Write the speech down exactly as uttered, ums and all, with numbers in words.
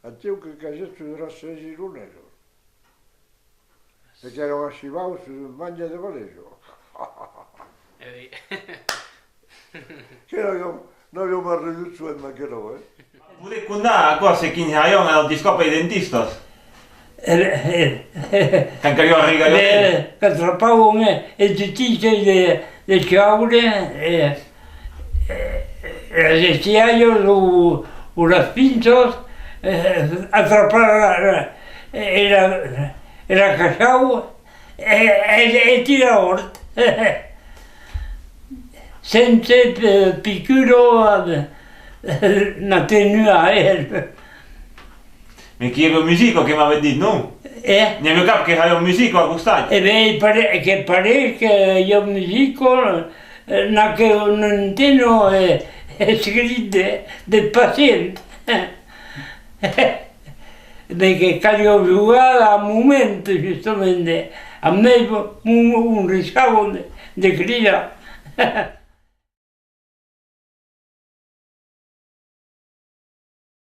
Aciu que cagèt sus era sèja ironesa. E qu'èra un chivaus sus un manja de valesa. E oui. Que n'aviam, n'aviam arridut soent d'aquerò, eh? Podetz condar aquò, se quin haion al discòp e dentistas? Eh, eh, Quand caliá regalar. Eh, qu'atrapàvem, eh, e de tiges de, de chaure, eh, eh, las estialhas o, o las pinças, eh, atrapar la, la, era, era cachau e, e, e tirar hòrt. Sense, eh, picura, eh, n'atenua, eh. Mès qu'i aviá musica, que m'avètz dit, non? Eh? N'i aviá cap que haiá musica a costat? E ben, pare-, que pareis que i a musica, eh, n'a que n'enteno, eh, escrit de, de pacient. Mès que caliá jogar a moment, justament, a mei, un, un riscava de, de cridar.